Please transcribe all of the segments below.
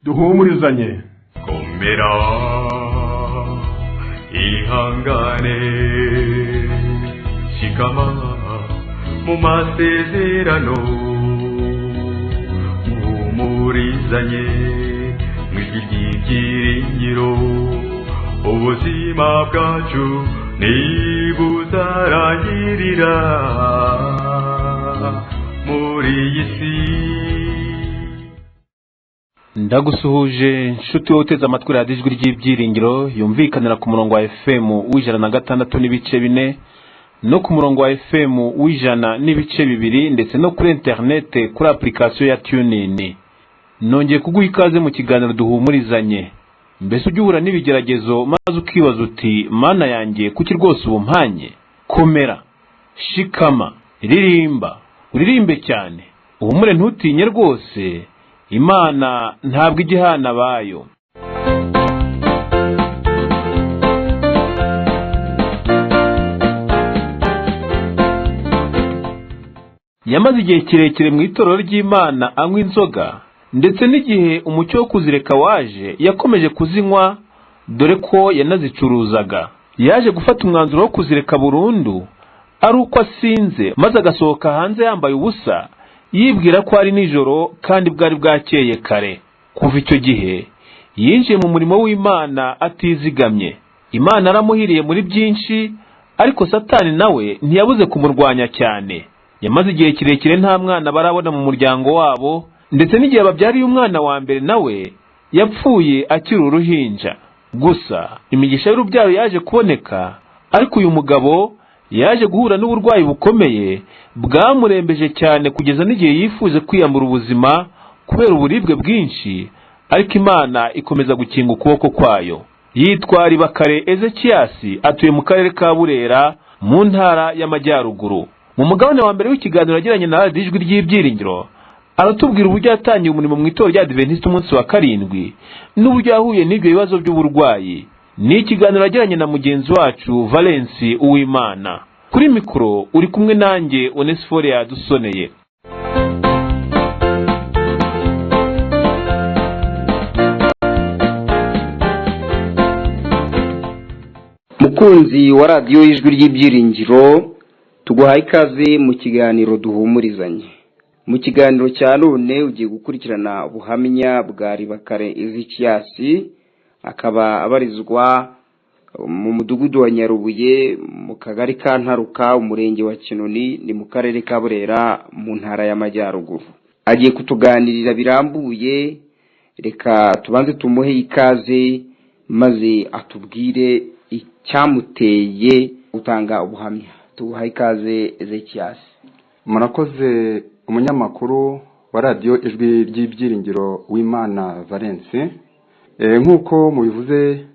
Duhumurizanye. Komera, ihangane, shikama mu masezerano, muhumurizanye mu ijwi ry'ibyiringiro. Ubuzima bwacu ntibuzarangirira muri iyi si. Ndagusuhuje nshuti wowe uteze amatwi radiyo Ijwi ry'Ibyiringiro, yumvikanira ku murongo wa FM w'106.4 no ku murongo wa FM w'100.2, ndetse no kuri interinete kuri application ya TuneIn. Nongeye kuguha ikaze mu kiganiro Duhumurizanye. Mbese ujya uhura n'ibigeragezo maze ukibaza uti: "Mana yanjye, kuki rwose ubu mpanye?" Komera, shikama, ririmba, uririmbe cyane, uhumure, ntutinye rwose. Imana ntabwo ijya ihana abayo. Yamaze igihe kirekire mu itorero ry'Imana anywa inzoga, ndetse n'igihe umucyo wo kuzireka waje yakomeje kuzinywa, dore ko yanazicuruzaga. Yaje gufata umwanzuro wo kuzireka burundu ari uko asinze, maze agasohoka hanze yambaye ubusa, yibwira ko ari nijoro kandi bwari bwakeye kare. Kuva icyo gihe yinjiye mu murimo w'Imana atizigamye. Imana aramuhiriye muri byinshi, ariko Satani nawe ntiyabuze kumurwanya cyane. Yamaze igihe kirekire nta mwana barabona mu muryango wabo, ndetse n'igihe babyariye umwana wa mbere nawe yapfuye akiri uruhinja. Gusa imigisha y'urubyaro yaje kuboneka, ariko uyu mugabo yaje guhura n'uburwayi bukomeye bwamurembeje cyane, kugeza n'igihe yifuje kwiyambura ubuzima kubera uburibwe bwinshi, ariko Imana ikomeza gukinga ukuboko kwayo. Yitwa Ribakare Ezekiyasi, atuye mu karere ka Burera mu ntara y'Amajyaruguru. Mu mugabane wa mbere w'ikiganiro yagiranye na Radiyo Ijwi ry'Ibyiringiro, aratubwira uburyo yatangiye umurimo mu itorero rya Adiventiste umunsi wa karindwi n'uburyo yahuye n'ibyo bibazo by'uburwayi. Ni ikiganiro yagiranye na mugenzi wacu Valensi Uwimana. Kuri mikoro uri kumwe nanjye, Onesifore Yadusoneye. Mukunzi wa Radiyo Ijwi ry'Ibyiringiro, tuguhaye ikaze mu kiganiro Duhumurizanye. Mu kiganiro cya none ugiye gukurikirana ubuhamya bwa Ribakare Ezikiyasi, akaba abarizwa mu mudugudu wa Nyarubuye, mu kagari ka Ntaruka, umurenge wa Kinoni, ni mu karere ka Burera mu ntara y'Amajyaruguru. Agiye kutuganirira birambuye. Reka tubanze tumuhe ikaze maze atubwire icyamuteye gutanga ubuhamya. Tuguhaye ikaze, Ezekiyasi. Murakoze, umunyamakuru wa Radiyo Ijwi ry'Ibyiringiro w'Imana Valence. Nk'uko mubivuze,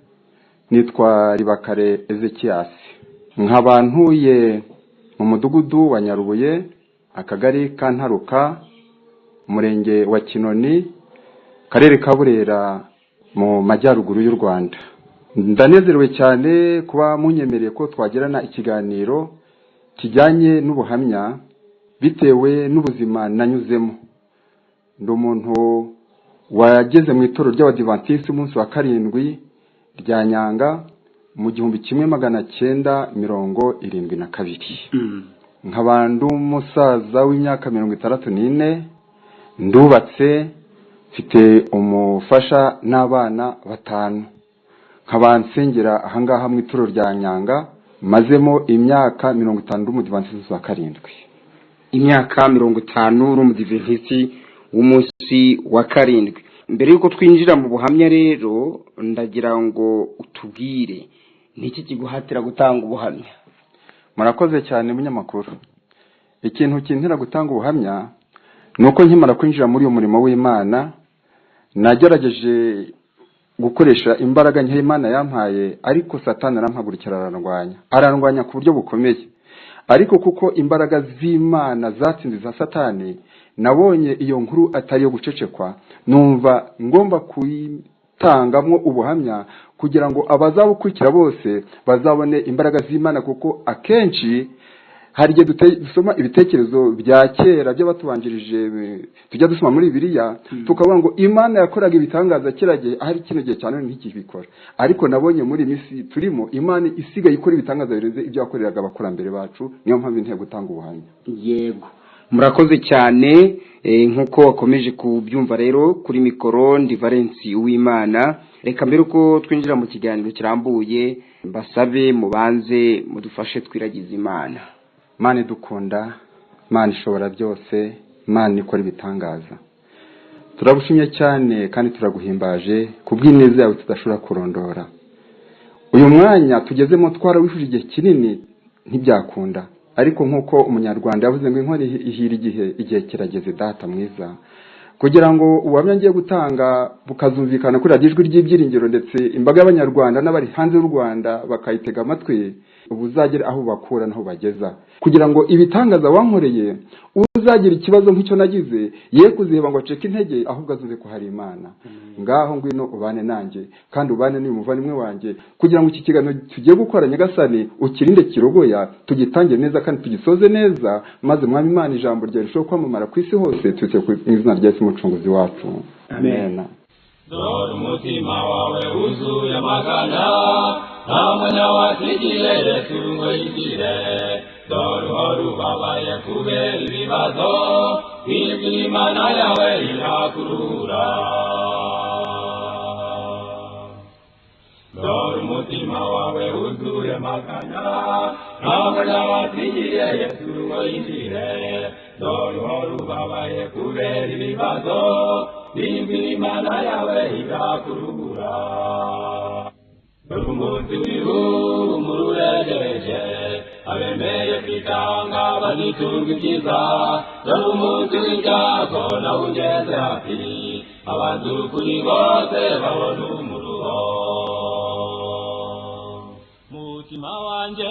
nitwa Ribakare Ezekiyasi, nkaba ntuye mu mudugudu wa Nyarubuye, akagari ka Ntaruka, umurenge wa Kinoni, karere ka Burera mu majyaruguru y'u Rwanda. Ndanezerewe cyane kuba munyemereye ko twagirana ikiganiro kijyanye n'ubuhamya bitewe n'ubuzima nanyuzemo. Ndi umuntu wageze mu itorero ry'Abadivantisiti umunsi wa karindwi rya Nyanga mu 1972, nkaba ndi umusaza w'imyaka 64. Ndubatse, mfite umufasha n'abana batanu, nkaba nsengera ahangaha mu itorero rya Nyanga. Mazemo imyaka 50 ndi umudivantisiti wa karindwi. Imyaka 50 uri umudiventisiti w'umunsi wa karindwi. Mbere y'uko twinjira mu buhamya rero, ndagira ngo utubwire niki kiguhatira gutanga ubuhamya? Murakoze cyane, munyamakuru. Ikintu kintera gutanga ubuhamya ni uko nkimara kwinjira muri uyu murimo w'Imana nagerageje gukoresha imbaraga nke Imana yampaye, ariko Satani arampagurukira, ararwanya, ararwanya ku buryo bukomeye. Ariko kuko imbaraga z'Imana zatsinze za Satani, nabonye iyo nkuru atari iyo gucecekwa, numva ngomba kuyitangamo ubuhamya. Kugira ngo abazabukurikira bose bazabone imbaraga z'Imana, kuko akenshi hari igihe dusoma ibitekerezo bya kera by'abatubanjirije, tujya dusoma muri Bibiliya tukavuga ngo Imana yakoraga ibitangaza kera gihe, ahari kino gihe cyane ntikibikora. Ariko nabonye muri iyi minsi turimo Imana isigaye ikora ibitangaza birenze ibyo yakoreraga abakurambere bacu. Niyo mpamvu intego gutanga ubuhamya. Yego, murakoze cyane. Nk'uko wakomeje kubyumva rero, kuri mikoro ndi Valensi Uwimana. Reka mbere uko twinjira mu kiganiro kirambuye, mbasabe mubanze mudufashe twiragize Imana. Mana idukunda, Mana ishobora byose, Mana ikora ibitangaza, turagushimye cyane kandi turaguhimbaje kubw'ineza yawe tudashobora kurondora. Uyu mwanya tugezemo twarawifuje igihe kinini ntibyakunda, ariko nk'uko Umunyarwanda yavuze ngo inkoni ihira igihe, igihe kirageze, Data mwiza, kugira ngo ubuhamya ngiye gutanga bukazumvikana kuri Radiyo Ijwi ry'Ibyiringiro, ndetse imbaga y'Abanyarwanda n'abari hanze y'u Rwanda bakayitega amatwi, buzagere aho bakura n'aho bageza, kugira ngo ibitangaza wankoreye, uzagira ikibazo nk'icyo nagize ye kuziheba ngo acike intege, ahubwo azumve ko hari Imana. Ngaho ngwino ubane nanjye kandi ubane n'uyu muvandimwe wanjye, kugira ngo iki kiganiro tugiye gukora, Nyagasani, ukirinde kirogoya, tugitangire neza kandi tugisoze neza, maze Mwami Imana, ijambo ryawe rirusheho kwamamara ku isi hose. Tubise mu izina rya Yesu Umucunguzi wacu, amen. Dore umutima wawe wuzuye amaganya, nta mwanya wasigiye Yesu ngo yigire. Dore uhora ubabaye kubera ibibazo, ibyo Imana yawe irakurura. Dore umutima wawe wuzuye amaganya, nta mwanya wasigiye Yesu ngo yinjire. Dore uhora ubabaye kubera ibibazo, ibyo Imana yawe irakurura. Dore umunsi w'ihumure uregereje, abemeye kwitanga baziturwa ibyiza. Dore umunsi w'ibyago nawe ugeze hafi, abantu kuri bose babona umuruho. Mutima wanjye,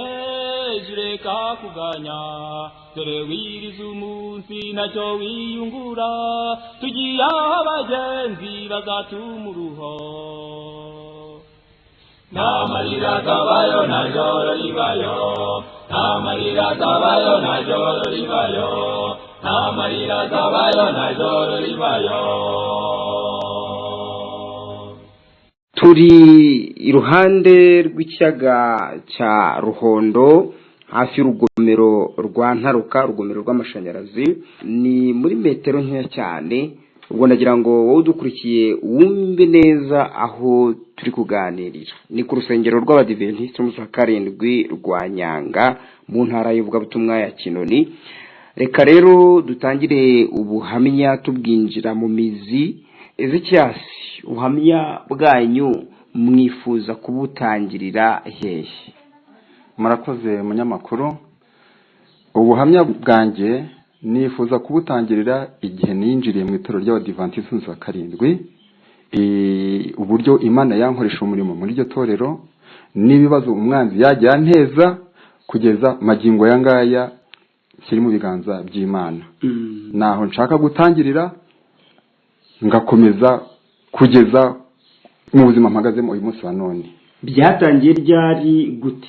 reka kuganya, dore wiriza umunsi ntacyo wiyungura. Tugiye aho abagenzi bazatuma uruho, nta marira akabayo, nta joro ribayo, nta marira akabayo, nta joro ribayo, nta marira akabayo, nta joro ribayo. Turi iruhande rw'ikiyaga cya Ruhondo, hafi y'urugomero rwa Ntaruka, urugomero rw'amashanyarazi. Ni muri metero nkeya cyane. Ubwo ndagira ngo wowe udukurikiye wumve neza aho turi kuganirira. Ni ku rusengero rw'Abadiventisiti b'umunsi wa karindwi rwa Nyanga, mu ntara y'Ivugabutumwa ya Kinoni. Reka rero dutangire ubuhamya tubwinjira mu mizi. Ezekiyasi, ubuhamya bwanyu mwifuza kubutangirira hehe? Murakoze, munyamakuru. Ubuhamya bwanjye nifuza kubutangirira igihe ninjiriye mu itorero ry'Abadivantisiti b'umunsi wa karindwi, uburyo Imana yankoresha umurimo muri iryo torero, n'ibibazo umwanzi yagiye anteza kugeza magingo aya ngaya kiri mu biganza by'Imana. Naho nshaka gutangirira, ngakomeza kugeza mu buzima mpagazemo uyu munsi wa none. Byatangiye ryari, gute?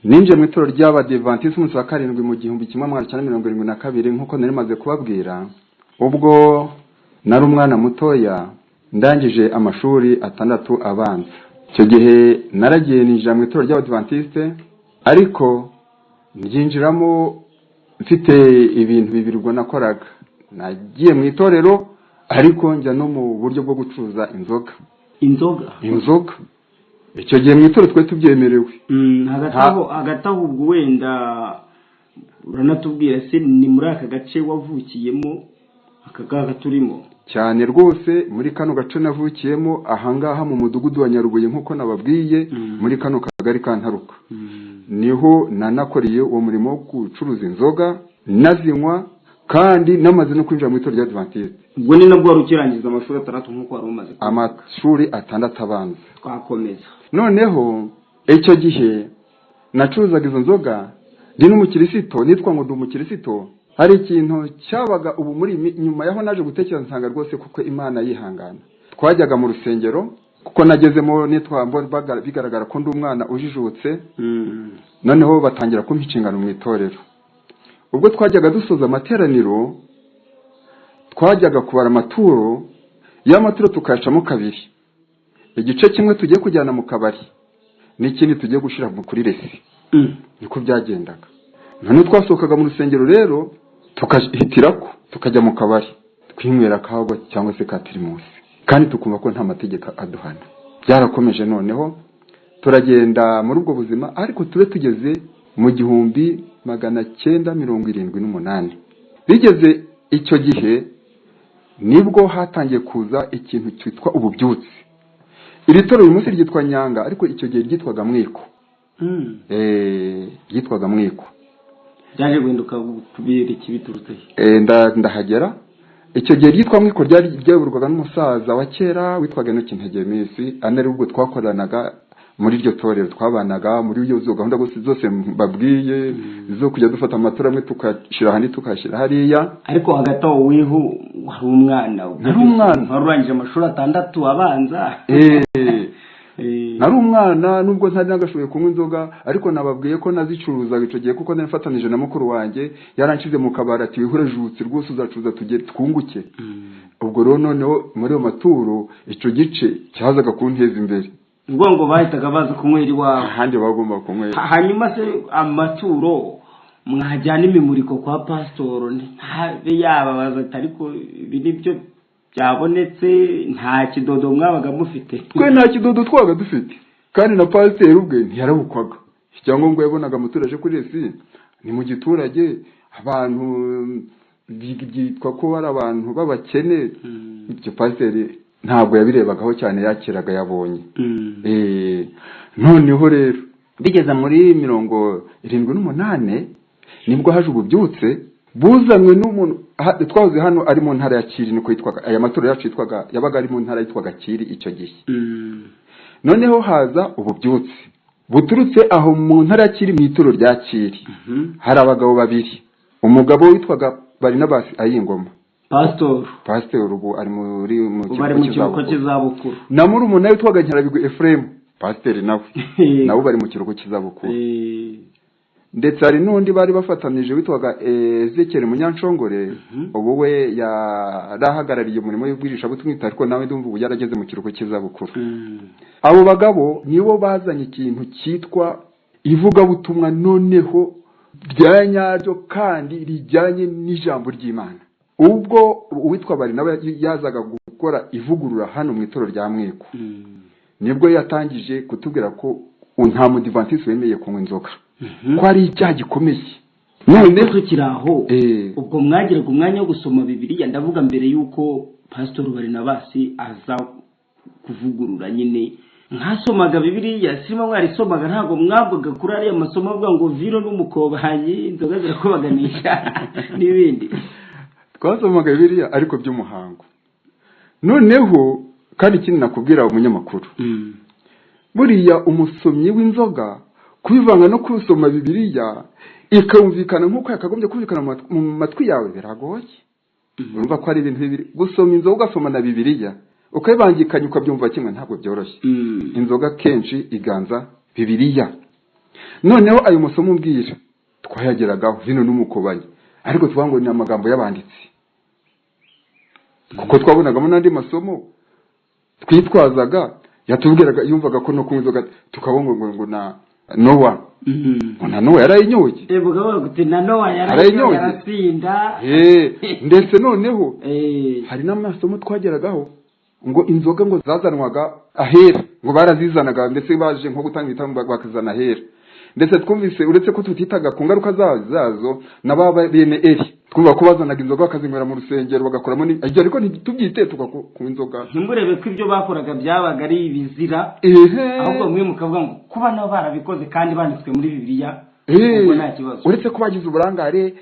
Ninjiye mu itorero ry'Abadivantisiti umunsi wa karindwi mu 1972, nk'uko nari maze kubabwira. Ubwo nari umwana mutoya, ndangije amashuri 6 abanza. Icyo gihe naragiye ninjira mu itorero ry'Abadivantisite, ariko ndyinjiramo mfite ibintu bibiri. Ubwo nakoraga, nagiye mu itorero, ariko njya no mu buryo bwo gucuruza inzoga. Inzoga? Inzoga. Icyo gihe mu itorero twari tubyemerewe. Hagati aho ubwo wenda uranatubwira se, ni muri aka gace wavukiyemo, aka ngaka turimo? Cyane rwose, muri kano gace navukiyemo, ahangaha mu mudugudu wa Nyarubuye, nk'uko nababwiye, muri kano kagari ka Ntaruka, niho nanakoreye uwo murimo wo gucuruza inzoga, nazinywa kandi namaze no kwinjira mu itorero ry'Adventiste. Ubwo ni nabwo wari ukirangiza amashuri 6 nk'uko wari umaze kuvuga. Amashuri 6 abanza. Twakomeza. Noneho icyo gihe nacuruzaga izo nzoga ndi n'umukirisito, nitwa ngo ndi umukirisito. Hari ikintu cyabaga ubu muri nyuma yaho naje gutekereza nsanga rwose kuko Imana yihangana. Twajyaga mu rusengero, Kuko nagezemo nitwa bigaragara ko ndi umwana ujijutse. Noneho batangira kumpa inshingano mu itorero. Ubwo twajyaga dusoza amateraniro, twajyaga kubara amaturo, y'amaturo tukayacamo kabiri: igice kimwe tugiye kujyana mu kabari n'ikindi tugiye gushyira kuri resi. Niko byagendaga. Noneho twasohokaga mu rusengero rero, tukahitirako tukajya mu kabari twinywera akagwa cyangwa se ka Primus, kandi tukumva ko nta mategeko aduhana. Byarakomeje, noneho turagenda muri ubwo buzima, ariko tube tugeze mu 1978. Bigeze icyo gihe nibwo hatangiye kuza ikintu cyitwa ububyutse. Iri torero uyu munsi ryitwa Nyanga, ariko icyo gihe ryitwaga Mwiko. Ryitwaga Mwiko. Byaje guhinduka kubera iki, biturutse he? Ndahagera. Icyo gihe ryitwa Mwiko, ryari ryayoborwaga n'umusaza wa kera witwaga Enoki Ntegemisi, ari ubwo twakoranaga muri iryo torero, twabanaga muri iyo gahunda zose mbabwiye zo kujya dufata amaturo amwe tukashyira ahandi, tukashyira hariya. Ariko hagati aho weho wari umwana? Nari umwana. Wari urangije amashuri 6 abanza? Nari umwana, nubwo ntari nagashoboye kunywa inzoga, ariko nababwiye ko nazicuruzaga icyo gihe, kuko nari mfatanije na mukuru wanjye. Yaranshyize mu kabari ati: "Wihore jutse rwose, uzacuruza tugere twunguke." Ubwo rero noneho muri ayo maturo icyo gice cyazaga kunteza imbere. Ubwo ngo bahitaga baza kunywera iwawe? Ahandi bagomba kunywera. Hanyuma se amaturo mwajyana imimuriko kwa pasitoro, ntabe yababaza ati: "Ariko ibi ni byo byabonetse"? Nta kidodo mwabaga mufite? Twe nta kidodo twabaga dufite, kandi na pasiteri ubwe ntiyarabukwaga. Icyangombwa yabonaga amaturo aje kuri resi. Ni mu giturage, abantu byitwa ko ari abantu b'abakene. Ibyo pasiteri ntabwo yabirebagaho cyane, yakiraga yabonye. Noneho rero bigeze muri 78 nibwo haje ububyutse buzanywe n'umuntu twahoze hano ari mu ntara ya Kiri, niko yitwaga. Aya matorero yacu yitwaga, yabaga ari mu ntara yitwaga Kiri icyo gihe. Noneho haza ububyutse buturutse aho mu ntara ya Kiri, mu itorero rya Kiri. Hari abagabo babiri, umugabo witwaga Barinabasi Ayingoma. Pasitori. Pasiteri, ubu ari muri mu Ubu ari mu kiruhuko cy'izabukuru. Na murumuna we witwaga Nkerabigwi Efuremu, pasiteri nawe, nabo bari mu kiruhuko cy'izabukuru. Ndetse hari n'undi bari bafatanije witwaga Ezekiel Munyanshongore. Ubu we yarahagarariye umurimo w'ibwirishabutumwa, ariko nawe ndumva ubu yarageze mu kiruhuko cy'izabukuru. Abo bagabo nibo bazanye ikintu cyitwa ivugabutumwa noneho rya nyaryo kandi rijyanye n'ijambo ry'Imana. Ubwo uwitwa bari nawe yazaga gukora ivugurura hano mu itorero rya Mwiko, nibwo yatangije kutubwira ko nta mudivantisiti wemeye kunywa inzoga, ko ari icyaha gikomeye. None tukiri aho, ubwo mwagiraga umwanya wo gusoma Bibiliya? Ndavuga mbere y'uko Pasitori Barinabasi aza kuvugurura nyine, mwasomaga Bibiliya? Sima mwarisomaga? Ntabwo mwabwaga kuri ariya masomo avuga ngo vino n'umukobanyi, inzoga zirakubaganisha n'ibindi? Twasomaga Bibiliya ariko by'umuhango. Noneho kandi ikindi nakubwira, umunyamakuru, buriya umusomyi w'inzoga kubivanga no kusoma Bibiliya ikumvikana nk'uko yakagombye kumvikana mu matwi yawe biragoye. Urumva ko ari ibintu bibiri: gusoma inzoga ugasoma na Bibiliya, ukabibangikanya ukabyumva kimwe, ntabwo byoroshye. Inzoga kenshi iganza Bibiliya. Noneho ayo masomo umbwira twayageragaho, vino n'umukobanyi, ariko tuvuga ngo ni amagambo y'abanditsi, kuko twabonagamo n'andi masomo twitwazaga yatubwiraga, yumvaga ko no kunywa inzoga, tukabona ngo na Nowa, ngo na Nowa yarayinyoye. Bukavuga uti na Nowa Yarayinyoye. yarasinda. Ndetse noneho hari n'amasomo twageragaho ngo inzoga ngo zazanwaga ahera, ngo barazizanaga, ndetse baje nko gutanga ibitambo bakazana ahera. Ndetse twumvise, uretse ko tutitaga ku ngaruka zazo, na ba bene Eri twumva ko bazanaga inzoga bakazinywera mu rusengero, bagakoramo ibyo, ariko ntitubyite tukakunywa inzoga. Ntimurebe ko ibyo bakoraga byabaga ari ibizira, ahubwo mwe mukavuga ngo kuba nabo barabikoze kandi banditswe muri Bibiliya, ubwo nta kibazo. Uretse ko bagize uburangare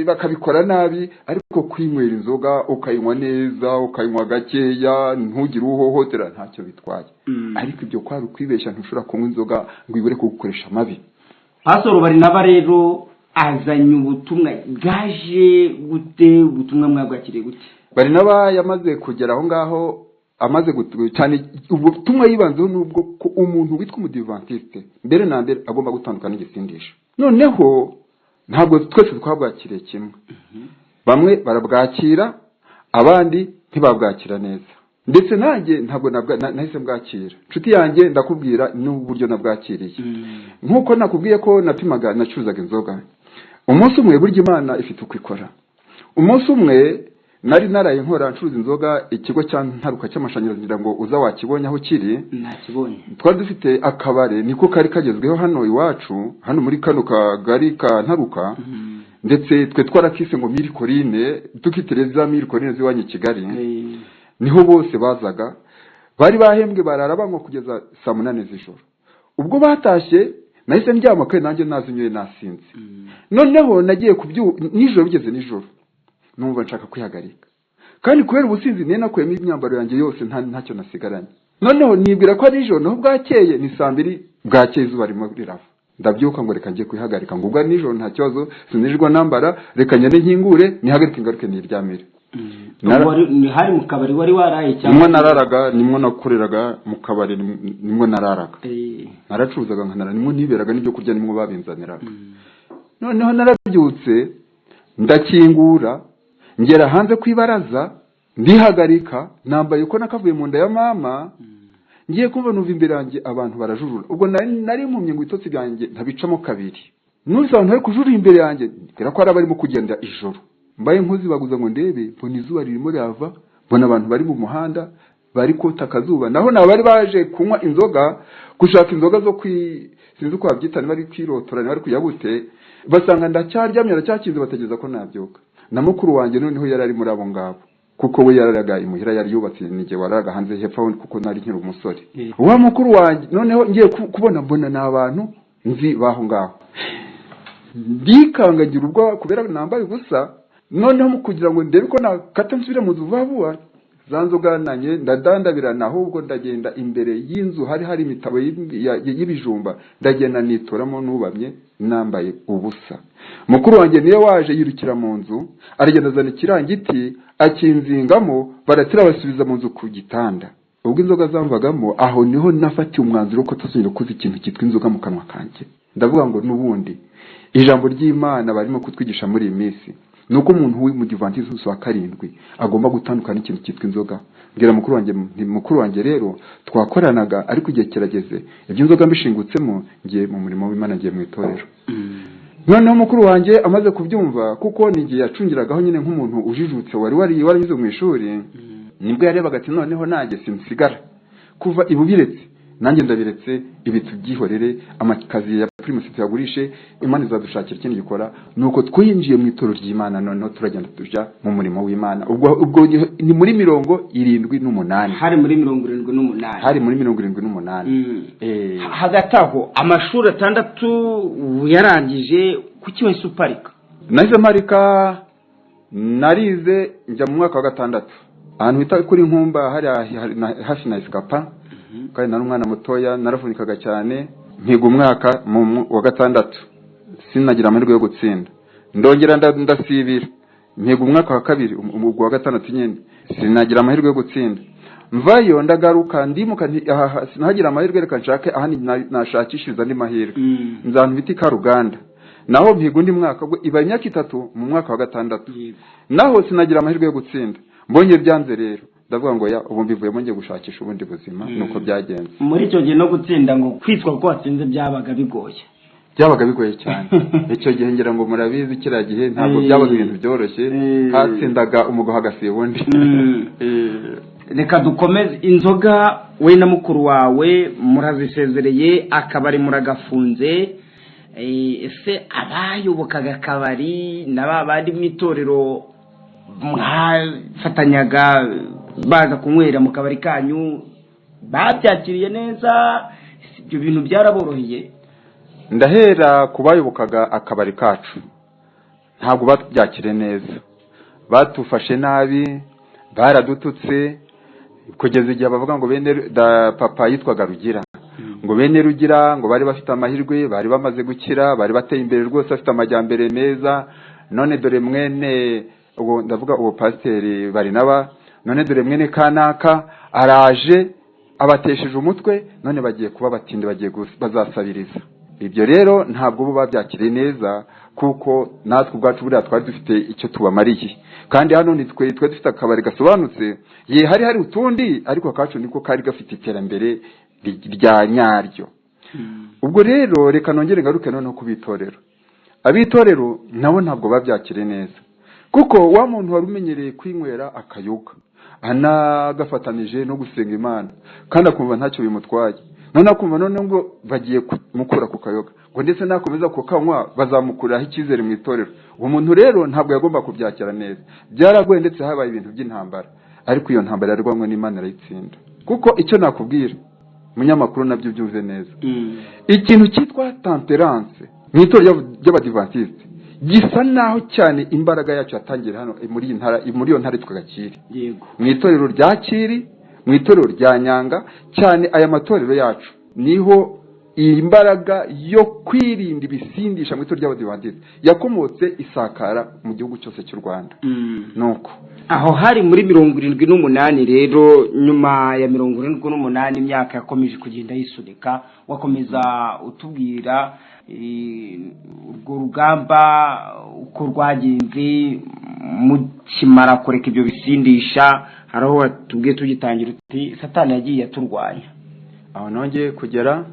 bakabikora nabi, ariko kwinywera inzoga ukayinywa neza, ukayinywa gakeya, ntugire uhohotera, ntacyo bitwaye. Ariko ibyo kwari ukwibeshya. Ntushobora kunywa inzoga ngo ibure kugukoresha amabi. Pasitoro Barinaba rero azanye ubutumwa, bwaje gute? Ubutumwa mwabwakiriye gute? Barinaba yamaze kugera aho ngaho. Amaze cyane ubutumwa yibanzeho nubwo ko umuntu witwa umudivantiste mbere na mbere agomba gutandukana n'igisindisha. Noneho ntabwo twese twabwakiriye kimwe, bamwe barabwakira, abandi ntibabwakira neza. Ndetse nanjye ntabwo nahise mbwakira. Inshuti yanjye, ndakubwira n'uburyo nabwakiriye. Nk'uko nakubwiye ko napimaga, nacuruzaga inzoga, umunsi umwe, burya Imana ifite uko ikora, umunsi umwe nari naraye nkora ncuruza inzoga, ikigo cya Ntaruka cy'amashanyarazi, ngira ngo uza wakibonye aho kiri. Nakibonye. Twari dufite akabare, niko kari kagezweho hano iwacu, hano muri kano kagari ka Ntaruka. Ndetse twe twarakise ngo Mille Collines, tukitereza Mille Collines z'iwanyu i Kigali. Niho bose bazaga, bari bahembwe, barara banywa kugeza saa 8 z'ijoro. Ubwo batashye nahise ndyama, kandi nanjye nazinyoye, nasinze. Noneho nagiye kubyu nijoro, bigeze nijoro numva nshaka kwihagarika, kandi kubera ubusinzi nari nakuyemo imyambaro yanjye yose, ntacyo nasigaranye. Noneho nibwira ko ari nijoro, naho bwakeye ni saa 2, bwakeye izuba ririmo rirava. Ndabyuka ngo reka njye kwihagarika, ngo ubwo ari nijoro nta kibazo, sinirirwa nambara, reka ngende nkingure nihagarike, ingaruke niryamire. Hari mu kabari wari waraye cyangwa? Nimwo nararaga, nimwo nakoreraga mu kabari, nimwo nararaga. Naracuruzaga nkanara, nimwo niberaga, n'ibyo kurya nimwo babinzaniraga. Noneho narabyutse, ndakingura, ngera hanze ku ibaraza, ndihagarika nambaye uko nakavuye mu nda ya mama. Ngiye kumva numva imbere yanjye abantu barajurura. Ubwo nari mpumye ngo ibitotsi byanjye ntabicamo kabiri. Numvise abantu bari kujurura imbere yanjye, mbwira ko hari abarimo kugenda ijoro. Mbaye nkuzibaguza ngo ndebe, mbona izuba ririmo rirava, mbona abantu bari mu muhanda bari kota akazuba. Naho ni abari baje kunywa inzoga, gushaka inzoga zo kwi sinzi uko babyita, niba ari kwirotora, niba ari kujya gute. Basanga ndacyaryamye, ndacyakinze, bategereza ko nabyuka. Na mukuru wanjye noneho yari ari muri abo ngabo, kuko we yararaga imuhira, yari yubatse, n'igihe wararaga hanze hepfo aho, kuko nari nkiri umusore. Wa mukuru wanjye noneho ngiye kubona mbona ni abantu nzi baho ngaho, ndikangagira ubwo kubera nambaye ubusa. Noneho mu kugira ngo ndebe ko nakata nsubire mu nzu vuba vuba, za nzoga nanye ndadandabirana, ahubwo ndagenda imbere y'inzu hari imitabo y'ibijumba, ndagenda nitoramo nubamye nambaye ubusa. Mukuru wanjye niwe waje yirukira mu nzu, aragenda azana ikirangiti akinzingamo, baratira basubiza mu nzu ku gitanda. Ubwo inzoga zamvagamo, aho niho nafatiye umwanzuro ko tuzongera kuza ikintu cyitwa inzoga mu kanwa kanjye. Ndavuga ngo n'ubundi ijambo ry'Imana barimo kutwigisha muri iyi minsi ni uko umuntu w'umudivantisi wa karindwi agomba gutandukana n'ikintu cyitwa inzoga. Mbwira mukuru wanjye nti mukuru wanjye rero twakoranaga, ariko igihe kirageze iby'inzoga mbishingutsemo, ngiye mu murimo w'Imana, ngiye mu itorero. Noneho mukuru wanjye amaze kubyumva, kuko ni igihe yacungiragaho nyine nk'umuntu ujijutse wari waranyuze mu ishuri, nibwo yarebaga ati noneho nanjye sinsigara kuva ibu biretse, nanjye ndabiretse, ibi tubyihorere, amakaziye ya Primus tuyagurishe, Imana izadushakira ikindi gikora. Nuko twinjiye mu itorero ry'Imana, noneho turagenda tujya mu murimo w'Imana. Ubwo ni muri 78. Hari muri 78. Hari muri 78. Hagati aho amashuri 6 yarangije, kuki wese uparika? Nahise mparika. Narize njya mu mwaka wa gatandatu ahantu bita kuri Nkumba, hari hafi na Esikapa, kandi nari umwana mutoya, naravunikaga cyane. Nkiga umwaka mu wa gatandatu, sinagira amahirwe yo gutsinda, ndongera ndasibira, nkiga umwaka wa kabiri, ubwo wa gatandatu nyine, sinagira amahirwe yo gutsinda. Mvayo ndagaruka, ndimuka, sinahagira amahirwe, reka nshake ahandi nashakishiriza andi mahirwe. Nza ahantu bita i Karuganda, naho mpiga undi mwaka, ubwo iba imyaka 3 mu mwaka wa gatandatu, naho sinagira amahirwe yo gutsinda. Mbonye byanze rero, ndavuga ngo ya ubu mbivuyemo, ngiye gushakisha ubundi buzima. Nuko byagenze. Muri icyo gihe no gutsinda, ngo kwitwa ko watsinze byabaga bigoye. Byabaga bigoye cyane icyo gihe, ngira ngo murabizi, kiriya gihe ntabwo byabaga ibintu byoroshye, hatsindaga umugabo hagasiba undi. Reka dukomeze. Inzoga we na mukuru wawe murazisezereye, akabari muragafunze. Ese abayobokaga akabari na ba bandi mu itorero mwafatanyaga baza kunywera mu kabari kanyu babyakiriye neza? Ibyo bintu byaraboroheye? Ndahera ku bayobokaga akabari kacu, ntabwo babyakiriye neza, batufashe nabi, baradututse, kugeza igihe bavuga ngo bene da papa yitwaga Rugira, ngo bene Rugira ngo bari bafite amahirwe, bari bamaze gukira, bari bateye imbere rwose, bafite amajyambere meza, none dore mwene ubwo, ndavuga uwo pasiteri Barinaba, None dore mwene kanaka araje abatesheje umutwe, none bagiye kuba batindi, bagiye bazasabiriza. Ibyo rero ntabwo bo babyakiriye neza, kuko natwe ubwacu buriya twari dufite icyo tubamariye. Kandi hano nitwe twari dufite akabari gasobanutse. Ye, hari utundi, ariko akacu niko kari gafite iterambere rya nyaryo. Ubwo rero reka nongere ngaruke noneho ku bitorero. Abitorero nabo ntabwo babyakiriye neza, kuko wa muntu wari umenyereye kwinywera akayoga anagafatanije no gusenga Imana, kandi akumva ntacyo bimutwaye, none akumva noneho ngo bagiye kumukura ku kayoga, ngo ndetse nakomeza kukanywa bazamukuriraho icyizere mu itorero. Uwo muntu rero ntabwo yagomba kubyakira neza. Byaragoye, ndetse habaye ibintu by'intambara, ariko iyo ntambara yarwanywe n'Imana irayitsinda. Kuko icyo nakubwira, munyamakuru, nabyo byumve neza, ikintu cyitwa temperance mu itorero ry'Abadivantisite gisa naho cyane imbaraga yacyo yatangira hano muri iyi ntara, muri iyo ntara yitwa Gakiri, mu itorero rya Kiri, mu itorero rya Nyanga. Cyane aya matorero yacu niho iyi mbaraga yo kwirinda ibisindisha mu itorero ry'Abadivantisite yakomotse, isakara mu gihugu cyose cy'u Rwanda. Nuko Aho hari muri 78. Rero nyuma ya 78 imyaka yakomeje kugenda yisunika. Wakomeza utubwira urwo rugamba uko rwagenze mukimara kureka ibyo bisindisha. Hari aho watubwiye tugitangira uti: "Satani yagiye aturwanya." Aho nongeye kugera,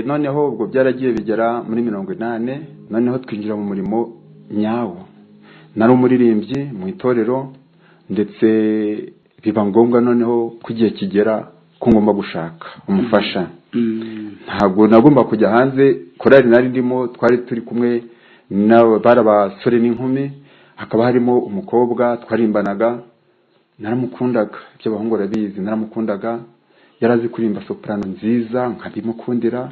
noneho ubwo byaragiye bigera muri 80, noneho twinjira mu murimo nyawo. Nari umuririmbyi mu itorero, ndetse biba ngombwa noneho ko igihe kigera ko ngomba gushaka umufasha. Ntabwo nagomba kujya hanze. Korali nari ndimo, twari turi kumwe bari abasore n'inkumi, hakaba harimo umukobwa twarimbanaga. Naramukundaga, ibyo abahungu barabizi. Naramukundaga, yari azi kuririmba soprano nziza, nkabimukundira.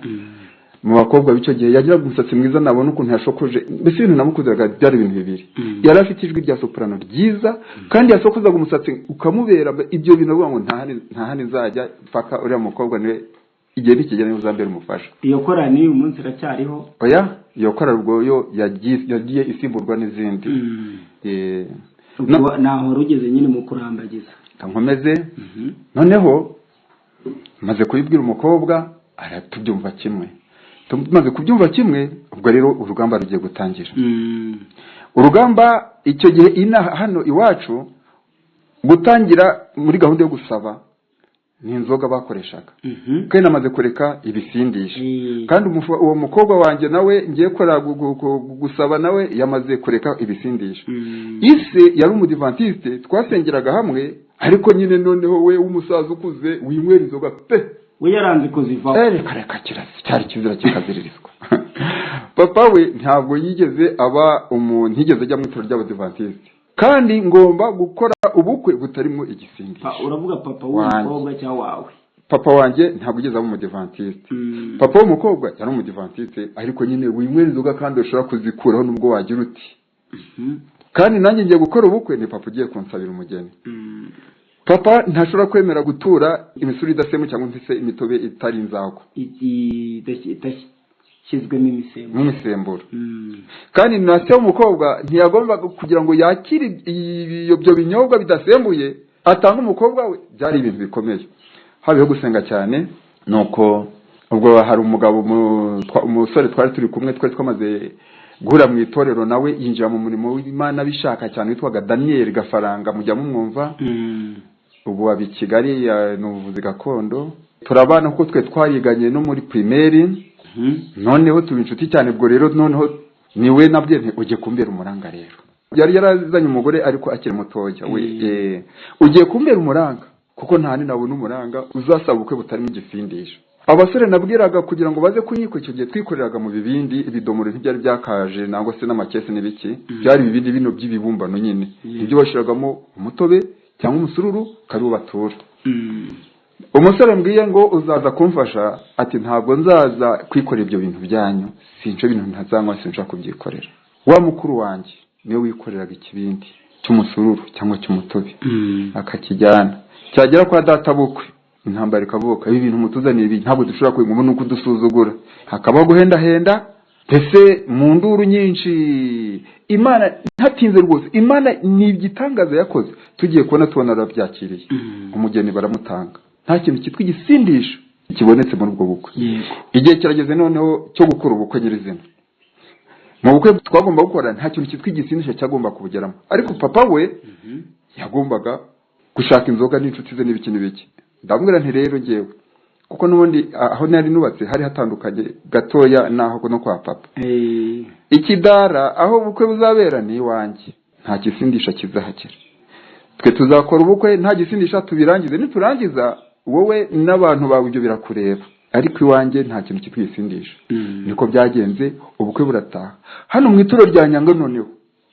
Mu bakobwa b'icyo gihe yagiraga umusatsi mwiza, nabona ukuntu yashokoje. Mbese ibintu namukundiraga byari ibintu bibiri: yari afite ijwi rya soprano ryiza, kandi yasokozaga umusatsi ukamubera. Ibyo bintu avuga ngo nta handi nzajya paka uriya mukobwa niwe, igihe nikigera niwe uzambera umufasha. Iyo korali n'uyu munsi iracyariho? Oya, iyo korali ubwo yo yagiye isimburwa n'izindi. Ubwo naho wari ugeze nyine mu kurambagiza. Nkomeze. Noneho maze kubibwira umukobwa, aratubyumva kimwe. Tumaze kubyumva kimwe, ubwo rero urugamba rugiye gutangira. Urugamba icyo gihe inaha hano iwacu, gutangira muri gahunda yo gusaba ni inzoga bakoreshaga, kandi namaze kureka ibisindisha, kandi uwo mukobwa wanjye nawe ngiye kora gusaba nawe yamaze kureka ibisindisha. Ise yari Umudivantiste, twasengeraga hamwe, ariko nyine noneho we w'umusaza ukuze winywera inzoga pe. We yaranze kuzivaho. Reka reka, cyari kizira kikaziririzwa. Papa we ntabwo yigeze aba umuntu, ntiyigeze ajya mu itorero ry'Abadivantisite, kandi ngomba gukora ubukwe butarimo igisindisho. Uravuga papa Wanjye. w'umukobwa cyangwa wawe? Papa wanjye ntabwo ugeze aba Umudivantiste. Papa w'umukobwa yari Umudivantiste, ariko nyine winywera inzoga kandi ushobora kuzikuraho nubwo wagira uti. Kandi nanjye ngiye gukora ubukwe, ni papa ugiye kunsabira umugeni. Papa ntashobora kwemera gutura imisuru idasembuye cyangwa se imitobe itari inzagwa. Idashyizwemo imisemburo. Nk'imisemburo. Kandi na se w'umukobwa ntiyagombaga kugira ngo yakire ibyo binyobwa bidasembuye atange umukobwa we. Byari ibintu bikomeye, habayeho gusenga cyane. Nuko ubwo hari umugabo umusore twari turi kumwe, twari twamaze guhura mu itorero, nawe yinjira mu murimo w'Imana abishaka cyane, witwaga Daniel Gafaranga, mujya mumwumva. Ubu aba i Kigali, ni ubuvuzi gakondo. Turabana kuko twe twariganye no muri primaire, noneho tuba inshuti cyane. Ubwo rero noneho niwe nabwiye nti: "Ugiye kumbera umuranga." Rero yari yarazanye umugore ariko akiri mutoya we. "Ugiye kumbera umuranga, kuko nta handi nabona umuranga uzasaba ubukwe butarimo igisindisha." Abasore nabwiraga kugira ngo baze kunyikwa, icyo gihe twikoreraga mu bibindi, ibidomoro ntibyari byakaje nangwa se n'amakesi n'ibiki, byari ibibindi bino by'ibibumbano nyine, ibyo bashyiragamo umutobe cyangwa umusururu kariwo batura. Umusore mbwiye ngo uzaza kumfasha ati: "Ntabwo nzaza kwikorera ibyo bintu byanyu, sinca ibintu ntazanywa, sinshaka kubyikorera." Wa mukuru wanjye niwe wikoreraga ikibindi cy'umusururu cyangwa cy'umutobe, akakijyana, cyagera kwa data bukwe intambara ikavuka: "Ibi bintu mutuzaniye ibi ntabwo dushobora kubinywa, ni ukudusuzugura." Hakabaho guhendahenda. Mbese mu nduru nyinshi, Imana ntatinze rwose, Imana ni igitangaza yakoze. Tugiye kubona tubona arabyakiriye, umugeni baramutanga, nta kintu cyitwa igisindisha kibonetse muri ubwo bukwe. Igihe kirageze noneho cyo gukora ubukwe nyirizina. Mu bukwe twagomba gukora, nta kintu cyitwa igisindisha cyagomba kubugeramo, ariko papa we yagombaga gushaka inzoga n'inshuti ze n'ibiki n'ibiki. Ndamubwira nti rero ngewe, kuko n'ubundi aho nari nubatse hari hatandukanye gatoya n'aho no kwa papa, ikidara aho ubukwe buzabera ni iwanjye, nta gisindisha kizahagera. Twe tuzakora ubukwe nta gisindisha, tubirangize. Niturangiza, wowe n'abantu bawe ibyo birakureba, ariko iwanjye nta kintu cyitwa igisindisha. Niko byagenze, ubukwe burataha hano mu ituro rya Nyanga. Noneho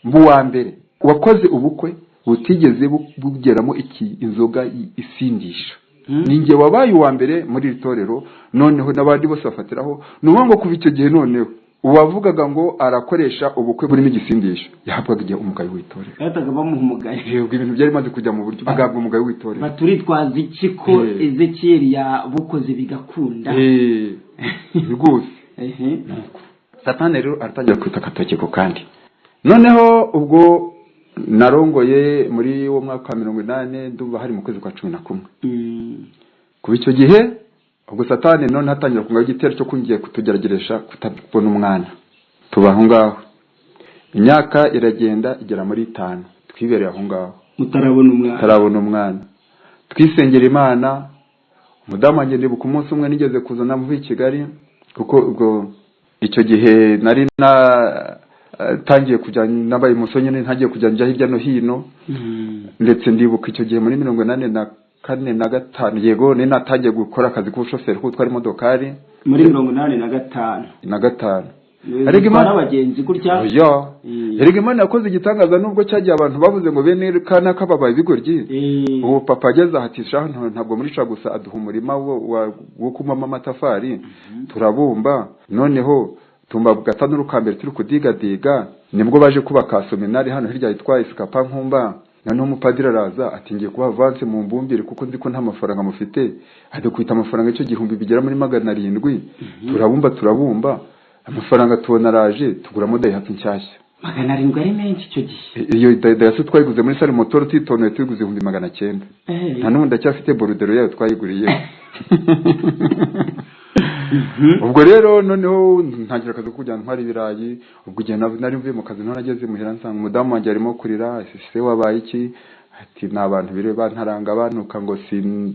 mu wa mbere wakoze ubukwe butigeze bugeramo iki inzoga isindisha, ni njye wabaye uwa mbere muri iri torero. Noneho n'abandi bose bafatiraho. Ni ukuvuga ngo kuva icyo gihe noneho uwavugaga ngo arakoresha ubukwe burimo igisindisha yahabwaga igihe umugayo w'itorero. Bahitaga bamuha umugayo. Yego, ibintu byari bimaze kujya mu buryo, agahabwa umugayo w'itorero. Baturitwaza iki ko Ezekiyeli yabukoze bigakunda? Rwose. Satani rero aratangira kwita agatoki ku kandi. Noneho ubwo narongoye muri uwo mwaka wa 80, ndumva hari mu kwezi kwa 11. Kuba icyo gihe ubwo Satani none atangira kungaho igitero cyo kungiye kutugerageresha kutabona umwana. Tuba aho ngaho, imyaka iragenda igera muri 5, twibereye aho ngaho. Mutarabona umwana. Tutarabona umwana, twisengera Imana. Umudamu wanjye, ndibuka umunsi umwe nigeze kuzana mvuye i Kigali, kuko ubwo icyo gihe nari natangiye kujya, nabaye umusore nyine, ntagiye kujya njya hirya no hino. Ndetse ndibuka icyo gihe muri 84 na 5, yego, nari natangiye gukora akazi k'ubushoferi, kuko utwara imodokari. Muri 85? Na 5. Ariko abagenzi gutya? Oya. Erega Imana yakoze igitangaza, nubwo cyagiye abantu bavuze ngo bene kanaka babaye ibigoryi. Ubu papa ageze aha ati shaho ntabwo muri gusa, aduha umurima wo kumamo amatafari, turabumba. Noneho tumba gatanuru ka mbere turi kudigadiga, nibwo baje kubaka seminari hano hirya yitwa Isikapa Nkumba. Noneho umupadiri araza ati ngiye kuba avance mu mbumbire, kuko nzi ko nta mafaranga mufite. Adukwita amafaranga icyo gihumbi bigera muri 700. Turabumba, turabumba, amafaranga tubona araje, tuguramo Daihatsu nshyashya. 700 ari menshi icyo gihe. Iyo Daihatsu twayiguze muri sale motoro tuyitonoye, tuyiguze 900,000. Nta n'ubu ndacyafite borudero yayo twayiguriye. Ubwo rero noneho ntangira akazi ko kujya ntwara ibirayi. Ubwo igihe nari mvuye mu kazi, none ageze muhira nsanga umudamu wanjye arimo kurira. Ese wabaye iki? Ati ni abantu biriwe bantaranga, bantuka ngo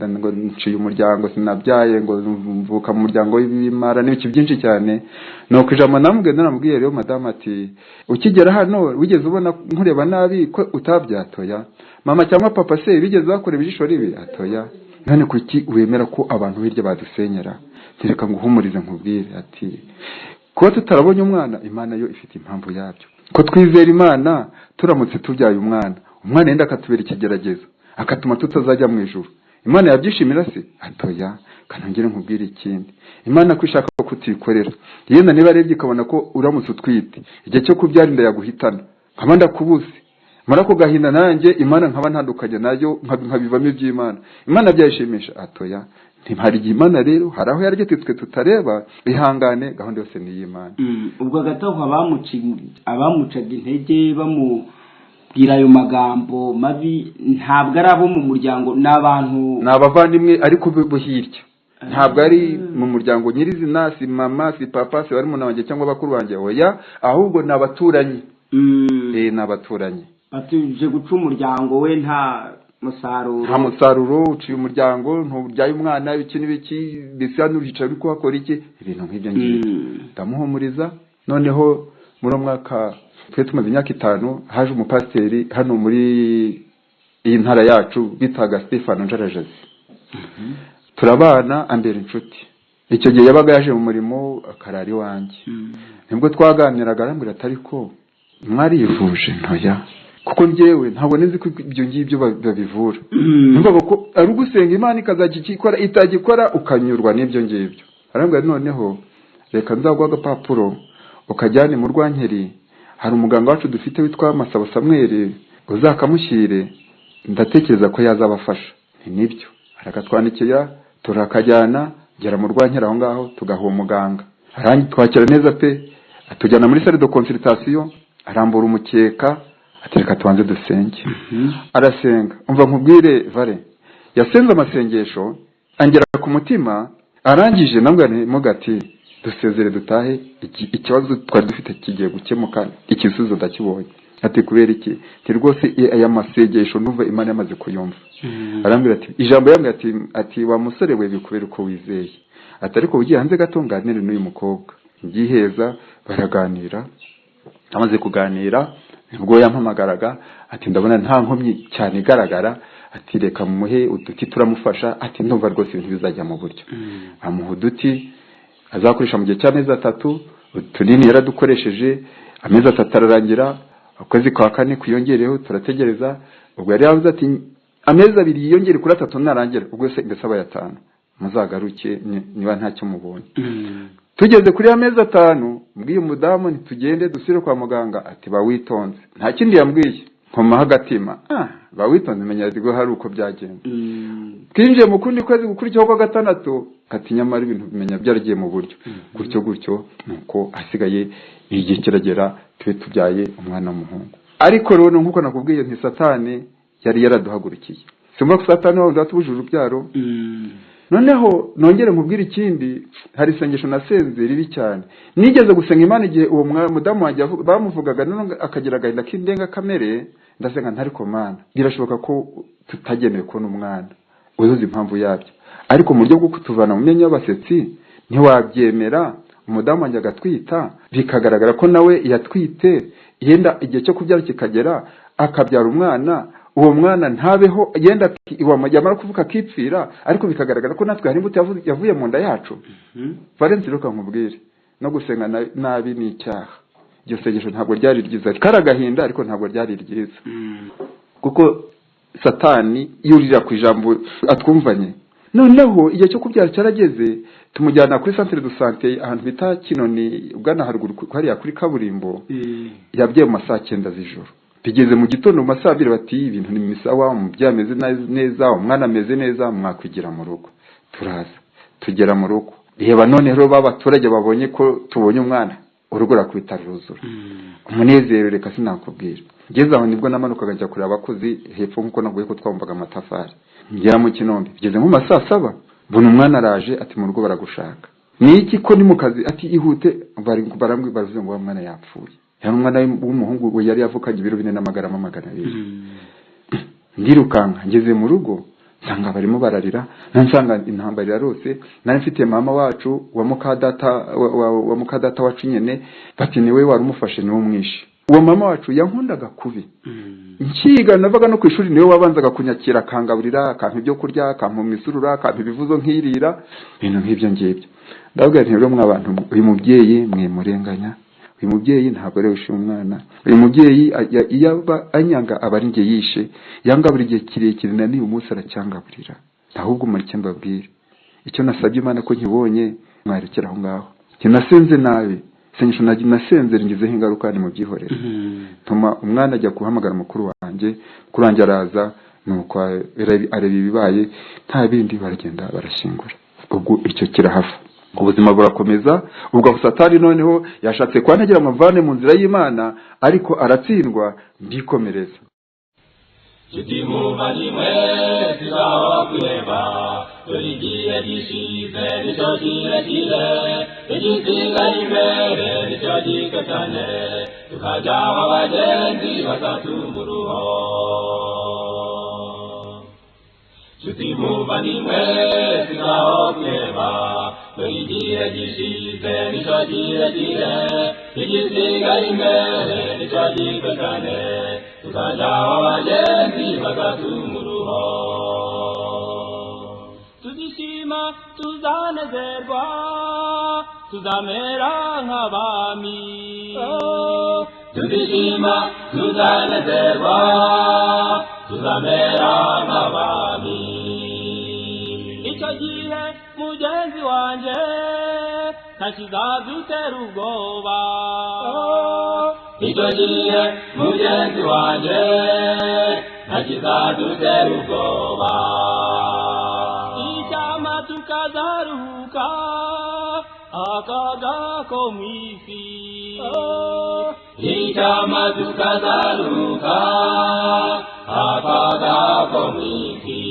ngo nciye umuryango, sinabyaye, ngo mvuka mu muryango w'ibimara n'ibiki byinshi cyane. Nuko ijambo namubwiye, naramubwiye rero madamu, ati ukigera hano wigeze ubona nkureba nabi ko utabyatoya? Mama cyangwa papa se bigeze bakureba ijisho ribi? Atoya. None kuki wemera ko abantu hirya badusenyera? Reka nguhumurize nkubwire, ati kuba tutarabonye umwana, Imana yo ifite impamvu yabyo. Ko twizera Imana, turamutse tubyaye umwana, umwana yenda akatubera ikigeragezo, akatuma tutazajya mu ijuru, Imana yabyishimira se? Atoya. Kanongere nkubwire ikindi, Imana ko ishaka ko tuyikorera, yenda niba arebye ikabona ko uramutse utwite igihe cyo kubyara inda yaguhitana, nkaba ndakubuze muri ako gahinda, nanjye Imana nkaba ntandukanye nayo, nkabivamo iby'Imana, Imana byayishimisha? Atoya. Hari igihe Imana rero hari aho yaryo twe tutareba. Ihangane, gahunda yose ni iy'Imana. Ubwo hagati aho abamucaga intege bamubwira ayo magambo mabi ntabwo ari abo mu muryango, ni abantu ni abavandimwe, ariko bo hirya, ntabwo ari mu muryango nyirizina, si mama, si papa, si barumuna wanjye cyangwa bakuru banjye, oya, ahubwo ni abaturanyi. Ni abaturanyi. Batuje guca umuryango we nta musaruro. Nta musaruro, uciye umuryango, ntubyaye umwana, ibiki n'ibiki, mbese hano uricaye uri kuhakora iki? Ibintu nk'ibyo ngibyo. Ndamuhumuriza. Noneho muri uwo mwaka twe tumaze imyaka 5, haje umupasiteri hano muri iyi ntara yacu bitaga Stefano Njarajazi, turabana, ambera inshuti. Icyo gihe yabaga yaje mu murimo akarara iwanjye. Nibwo twaganiraga, arambwira ati ariko mwarivuje? Ntoya, kuko njyewe ntabwo nzi ko ibyo ngibyo babivura. Numvaga ko ari ugusenga Imana ikazajya ikikora, itagikora ukanyurwa n'ibyo ngibyo. Arambwira, noneho reka nzaguha agapapuro ukajyane mu Rwankeri, hari umuganga wacu dufite witwa Masabo Samweli, uzakamushyire, ndatekereza ko yazabafasha. Ni nibyo, arakatwandikira, turakajyana, gera mu Rwankeri aho ngaho tugaha uwo muganga, twakira neza pe. Atujyana muri salle de consultation, arambura umukeka, atereka tubanze dusenge. Arasenga. Umva nkubwire vare, yasenze amasengesho angera ku mutima, arangije nambwira nti mugati dusezere dutahe, ikibazo twari dufite kigiye gukemuka, igisubizo ndakibonye. Ati kubera iki? Nti rwose aya masengesho ndumva Imana yamaze kuyumva. Arambwira ati ijambo yambwira ati wa musore we, bikubera uko wizeye. Ati ariko ugiye hanze gato nganire n'uyu mukobwa. Ngiheza baraganira, amaze kuganira nibwo yampamagaraga ati ndabona nta nkomyi cyane igaragara, ati reka mumuhe uduti turamufasha, ati ndumva rwose ibintu bizajya mu buryo. Amuha uduti azakoresha mu gihe cy'amezi 3, utunini yaradukoresheje, amezi 3 ararangira, ukwezi kwa 4 kwiyongereho turategereza. Ubwo yari yavuze ati amezi 2 yiyongere kuri 3 narangira, ubwo se mbese aba 5 muzagaruke niba ntacyo mubonye. Tugeze kuri amezi 5 mbwiye umudamu ntitugende dusubire kwa muganga, ati bawitonze, nta kindi yambwiye, nkomaho agatima, bawitonze menya rwo hari uko byagenze. Twinjiye mu kundi kwezi gukurikiyeho kwa 6, ati nyamara ibintu bimenya byaragiye mu buryo gutyo gutyo, nuko asigaye igihe kiragera tube tubyaye umwana w'umuhungu. Ariko rero nkuko nakubwiye nti Satani yari yaraduhagurukiye, simba ko Satani wawe watubujije urubyaro. Noneho nongere nkubwire ikindi, hari isengesho nasenze ribi cyane. Nigeze gusenga Imana igihe uwo mudamu wanjye bamuvugaga none akagira agahinda k'indengakamere, ndasenga ntari ko Mana, birashoboka ko tutagenewe kubona umwana, uzuze impamvu yabyo, ariko mu buryo bwo kutuvana mu myanya y'abasetsi ntiwabyemera, umudamu wanjye agatwita bikagaragara ko nawe yatwite, yenda igihe cyo kubyara kikagera akabyara umwana, uwo mwana ntabeho, yenda yamara kuvuka akipfira, ariko bikagaragara ko natwe hari imbuto yavuye mu nda yacu. Valence reka nkubwire, no gusenga nabi ni icyaha. Iryo sengesho ntabwo ryari ryiza, kari agahinda ariko ntabwo ryari ryiza, kuko Satani yurira ku ijambo atwumvanye. Noneho igihe cyo kubyara cyarageze, tumujyana kuri centre de santé ahantu bita Kinoni ugana haruguru hariya kuri kaburimbo. Yabyaye mu masaha 9 z'ijoro, bigeze mu gitondo mu masaha 2 bati ibintu ni misawa, umubyeyi ameze neza, umwana ameze neza, mwakwigira mu rugo. Turaza tugera mu rugo, reba noneho ba baturage babonye ko tubonye umwana, urugo rakubita ruzura umunezero, reka sinakubwira. Ngeze aho nibwo namanukaga njya kureba abakozi hepfo, nkuko naguye ko twabumvaga amatafari, ngera mu Kinombe bigeze nko mu masaa 7, mbona umwana araje ati mu rugo baragushaka. Ni iki ko ni mu kazi? Ati ihute. Barambwira baravuze ngo wa mwana yapfuye. Yari umwana w'umuhungu, we yari yavukanye ibiro 4 n'amagarama 200. Ndirukanka ngeze mu rugo nsanga barimo bararira, nsanga intambara irarose. Nari mfite mama wacu wa mukadata wa mukadata wacu nyene, bati niwe wari umufashe, niwe umwishe. Uwo mama wacu yankundaga kubi, nkiga navaga no ku ishuri niwe wabanzaga kunyakira, akangaburira, akampa ibyo kurya, akampa imisurura, akampa ibivuzo nkirira, ibintu nk'ibyo ngibyo. Ndababwira nti rero mwa bantu, uyu mubyeyi mwe murenganya, uyu mubyeyi ntabwo ari wishe umwana, uyu mubyeyi iyo aba anyanga aba ari njye yishe, yangabura igihe kirekire na n'uyu munsi aracyangaburira. Ahubwo mureke mbabwire icyo nasabye Imana ko nkibonye, mwarekera aho ngaho. Njye nasenze nabi, isengesho nasenze ringizeho ingaruka, ni mubyihorere. Ntuma umwana ajya guhamagara mukuru wanjye, mukuru wanjye araza, nuko areba ibibaye, nta bindi, baragenda barashyingura. Ubwo icyo kirahava, ubuzima burakomeza. Ubwo Satani noneho yashatse kwantagira amavane mu nzira y'Imana, ariko aratsindwa, ndikomereza. Nshuti muvandimwe, sigaho kwiheba, dore igihe gishize nicyo kirekire, igisigaye imbere nicyo gito cyane, tukajya aho abagenzi batatu mu ruho. Nshuti muvandimwe, sigaho kwiheba, dore igihe gishize nicyo kirekire, igisigaye imbere nicyo gito cyane, tukajya aho abagenzi batatu mu ruho. Tuzishima, tuzanezerwa, tuzamera nk'abami. Tuzishima, tuzanezerwa, tuzamera nk'abami. Icyo gihe mugenzi wanjye ntakizadutera ubwoba. Icyo gihe mugenzi wanjye ntakizadutera ubwoba. Icyama tukazaruhuka Akaga ko mu isi icyama tukazaruka akaga ko mu isi.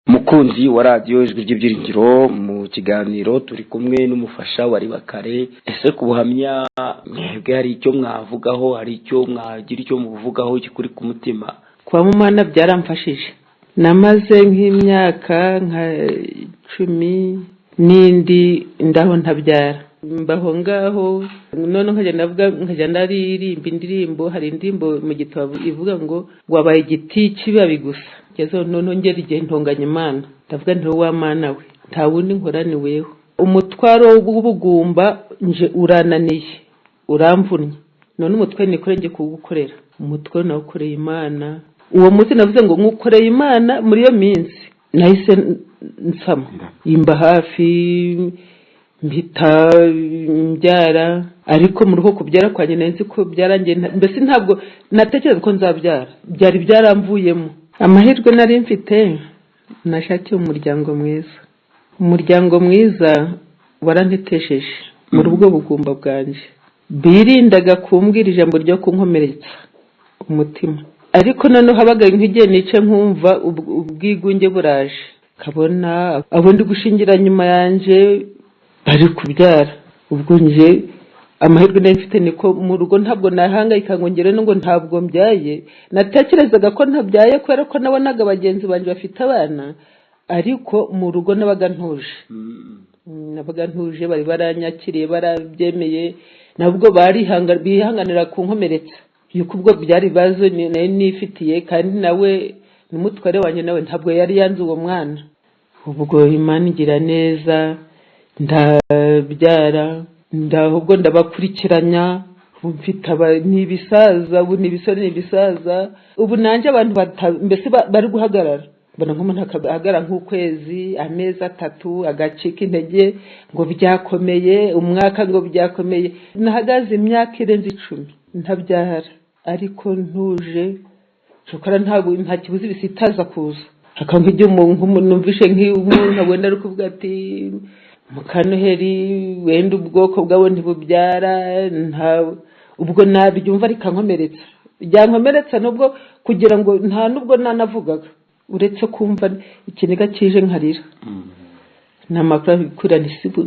Mukunzi wa radiyo Ijwi ry'Ibyiringiro, mu kiganiro turi kumwe n'umufasha wa Ribakare. Ese ku buhamya mwebwe hari icyo mwavugaho, hari icyo mwagira icyo muvugaho kikuri ku mutima? Kuba mu Mana byaramfashije. Namaze nk'imyaka nka 10 n'indi ndaho ntabyara, mbaho ngaho. None nkajya ndavuga, nkajya ndaririmba indirimbo. Hari indirimbo mu gitabo ivuga ngo wabaye igiti cy'ibabi gusa. Ngezeho noneho ngera igihe ntonganya Imana, ndavuga nti: "Wa Mana we, nta wundi nkorani weho, umutwaro w'ubugumba nje urananiye, uramvunnye. None umutwe nikore ngiye kuwukorera, umutwe nawukoreye Imana." Uwo munsi navuze ngo nkukoreye Imana. Muri iyo minsi nahise nsama, imba hafi, mpita mbyara. Ariko mu rugo kubyara kwanjye nari nzi ko byarangiye, mbese ntabwo natekereza ko nzabyara, byari byaramvuyemo. Amahirwe nari mfite, nashakiye umuryango mwiza. Umuryango mwiza warantetesheje muri ubwo bugumba bwanjye. Birindaga kumbwira ijambo ryo kunkomeretsa umutima. Ariko noneho habaga nk'igihe nice nkumva ubwigunge buraje, kabona abo ndi gushingira nyuma yanjye bari kubyara. Ubwo nje amahirwe nari mfite niko mu rugo ntabwo nahangayika ngo ngere ngo ntabwo mbyaye. Natekerezaga ko ntabyaye kubera ko nabonaga bagenzi banjye bafite abana, ariko mu rugo nabaga ntuje. Nabaga ntuje, bari baranyakiriye, barabyemeye, nabwo bihanganira kunkomeretsa, yuko ubwo byari ibibazo nari nifitiye. Kandi nawe n'umutware wanjye nawe ntabwo yari yanze uwo mwana. Ubwo Imana igira neza, ndabyara, ahubwo ndabakurikiranya. Ubu mfite ni ibisaza, ubu ni ibisore, ni ibisaza. Ubu nanjye abantu mbese bari guhagarara, mbona nk'umuntu ahagarara nk'ukwezi, amezi 3, agacika intege ngo byakomeye, umwaka ngo byakomeye. Nahagaze imyaka irenze 10 ntabyara, ariko ntuje. Shokora ntabwo nta kibuza ibisitaza kuza, hakaba nk'igihe umuntu numvishe nk'umuntu wenda ari kuvuga ati: "Mukanoheri, wenda ubwoko bwabo ntibubyara." Nta ubwo nabyumva rikankomeretsa, ryankomeretsa nubwo kugira ngo nta nubwo nanavugaga, uretse kumva ikiniga kije nkarira. Ni amakuru akurira,